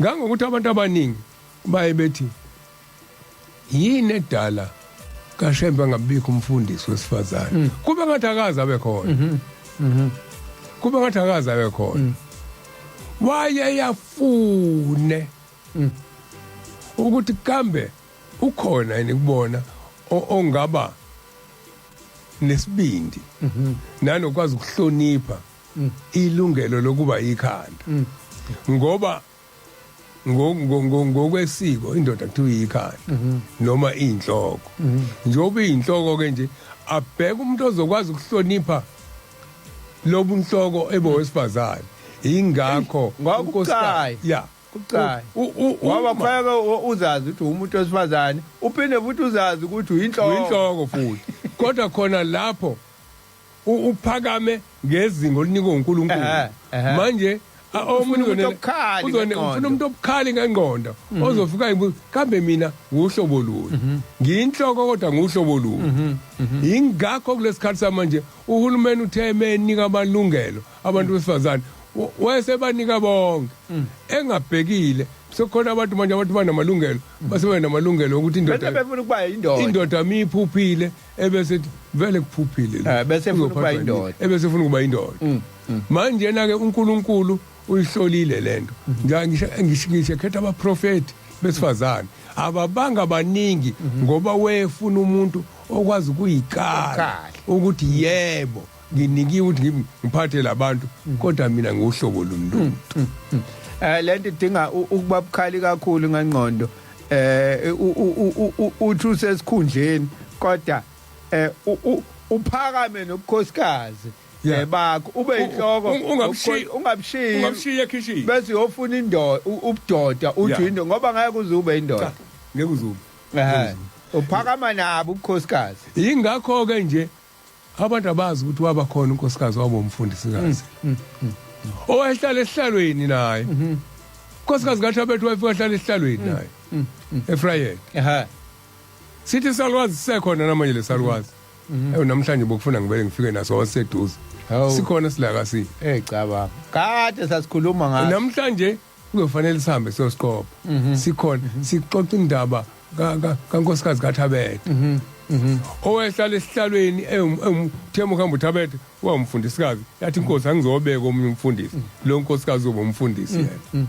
Ngangokuthi abantu abaningi baye bethi yini edala kaShembe angabikho umfundisi wesifazane, kube ngathi akaze abe khona, kube ngathi akaze abe khona. Waye yafune ukuthi kambe ukhona yini kubona ongaba nesibindi nanokwazi ukuhlonipha ilungelo lokuba ikhanda, ngoba ngokwesiko indoda kuthiwa iyikhanda noma inhloko. Njengoba iyinhloko ke nje, abheke umuntu ozokwazi ukuhlonipha lobunhloko ebowesifazane. Ingakho Ngokubucayi. Ya. Kucayi. Ngoba kufanele uzazi ukuthi umuntu wesifazane, uphinde futhi uzazi ukuthi uyinhloko. Uyinhloko futhi, kodwa khona lapho uphakame ngezinga olinikwe uNkulunkulu. Ehhe, ehhe. Manje Ufuna omunye umuntu obukhali ngengqondo. Ufuna umuntu obukhali ngengqondo ozofika ibuza, kambe mina nguhlobo luni? Ngiyinhloko kodwa nguhlobo luni? Ingakho kulesikhathi samanje uhulumeni uthe emenika amalungelo abantu besifazane, wayesebanika bonke engabhekile. Sekukhona abantu manje, abantu banamalungelo, base benamalungelo ukuthi Bese indoda befuna ukuba indoda. Indoda miyiphuphile, ebese ethi vele kuphuphile lo. Bese efuna ukuba Uzophathwa indoda. yini? Ebese efuna ukuba indoda. Manje na ke uNkulunkulu uyihlolile lento. Ngisho khetha abaprofeti besifazane, ababanga baningi, ngoba wefuna umuntu okwazi ukuyikala Ukukala. ukuthi yebo, nginikiwe ukuthi ngiphathe labantu, kodwa mina nguhlobo luni lomuntu? Lento idinga ukuba bukhali kakhulu ngengqondo. Uthi usesikhundleni kodwa uphakame nobukhosikazi bakho, ube inhloko. Ungabushiyi. Ungabushiyi ekhishini. Bese uyofuna indoda, ubudoda, uthi indoda, ngoba ngeke uze ube indoda. Cha, ngeke uzume. Uphakama nabo ubukhosikazi. Yingakho ke nje abantu abazi ukuthi waba khona unkosikazi wabo umfundisikazi owayehlala esihlalweni naye. Unkosikazi kaThabethe wayefika ahlala esihlalweni naye eVryheid. Sithi salwazi sisekhona namanje lesalwazi. Ewu, namhlanje bokufuna ngibele ngifike naso waseduze. Hawu. Sikhona silaka si. Eh, cha baba, kade sasikhuluma ngaso. Namhlanje kuzofanele sihambe siyosiqopha. Sikhona, sixoxa indaba kankosikazi kaThabethe owayehlala esihlalweni. Thema ukuhamba uThabethe wawumfundisikazi, yathi inkosi, angizobeka omunye umfundisi, lo nkosikazi uzoba umfundisi yena.